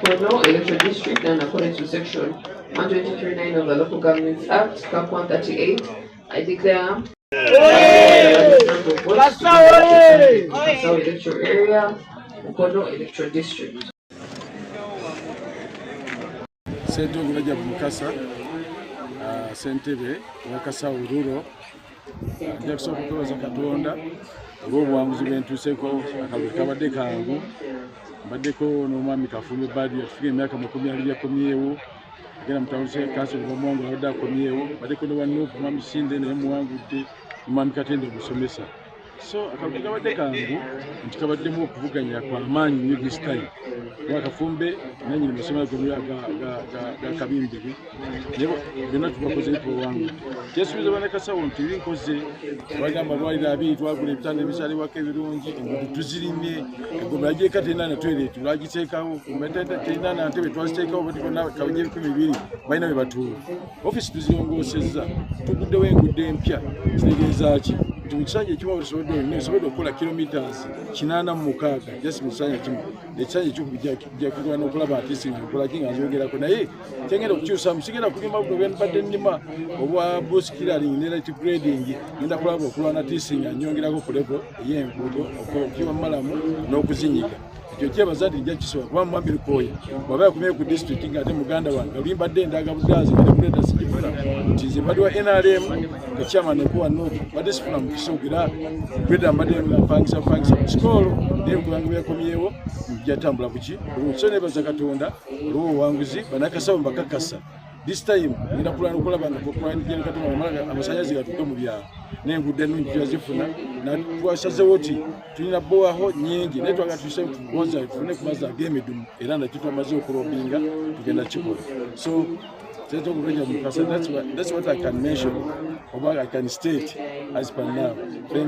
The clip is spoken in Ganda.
Mukono Electoral District and according to Section 123.9 of the Local Governments Act, Cap 138, I declare the number of votes to be registered in Kasawo Electoral Area, Mukono Electoral District. Ssentongo Rajab Mukasa, ssentebe wa Kasawo Rural. Nja kusooka okwebaza Katonda olw'obuwanguzi bwe ntuuseeko. Akalulu kabadde kangu. Mbaddeko n'omwami Kafumbe Badi, yatufuga emyaka 20, akomyewo, agenda mutawuzi kanso bamuwangula, abadde akomyewo. Mbaddeko ne wa NUP, mwami Sinde, naye muwangudde, mwami Katende omusomesa. So akalulu kabadde kangu nti kabaddemu okuvuganya kwa maanyi nnyo this time, kuba Kafumbe nanyini masomero ga Kabimbiri, naye byonna tubakoze, tubawangudde. Kyesuubiza bannakasawo nti binkoze bagamba amalwaliro 20 twagula ebitanda ebisalibwako ebirungi, enguudo tuzirimye, egomba yagyeka terina na toilet, lwagiteekawo, terina na ntebe, twaziteekawo. Kabajja 2000 balina bwe batuula. Ofiisi tuzirongoosezza, tuguddewo enguudo empya. Kitegeeza ki? Nti mu kisanja ekimu tusobodde okukola kilometers 86 just mu kisanja kimu. Ekisanja ekyokubiri jja kulwana okulaba ati singa nkolaki nga nzogerako, naye kyengenda okukyusamu, sigenda kulima buno bwe mbadde nnima obwa bush clearing ne light grading. Ngenda kulaba okulwana tisi nga nyongerako ku level ey'enguudo, okuyiwa murram n'okuzinyiga. Ekyo kyebaza nti nja kisobola, kuba mwami Lukooya bw'aba yakomyeyo ku district nga ate muganda wange, oli mbadde ndaga budaazi nga ne grader sigifuna, nti nze mbadde wa NRM nga chairman okuwa NUP, mbadde sifuna mukisa ogera grader, mbadde mpangisa pangisa mu sikoolo, naye kubanga bwe yakomyewo njatambula buki bulungi. So nebaza Katonda olw'obuwanguzi. Bannakasawo mbakakasa, this time ngenda kulwana okulaba nga Katonda amasanyazi gatuuke mu byalo n'enguudo ennungi twazifuna. Twasazewo ti tulina borehole nyingi, naye twagala tuyise tugonza tufune ku mazzi ag'emidumu, era nakyo twamaze okulobinga, tugenda kikola. So Mukasa, that's what I can mention or I can state as per now. Thank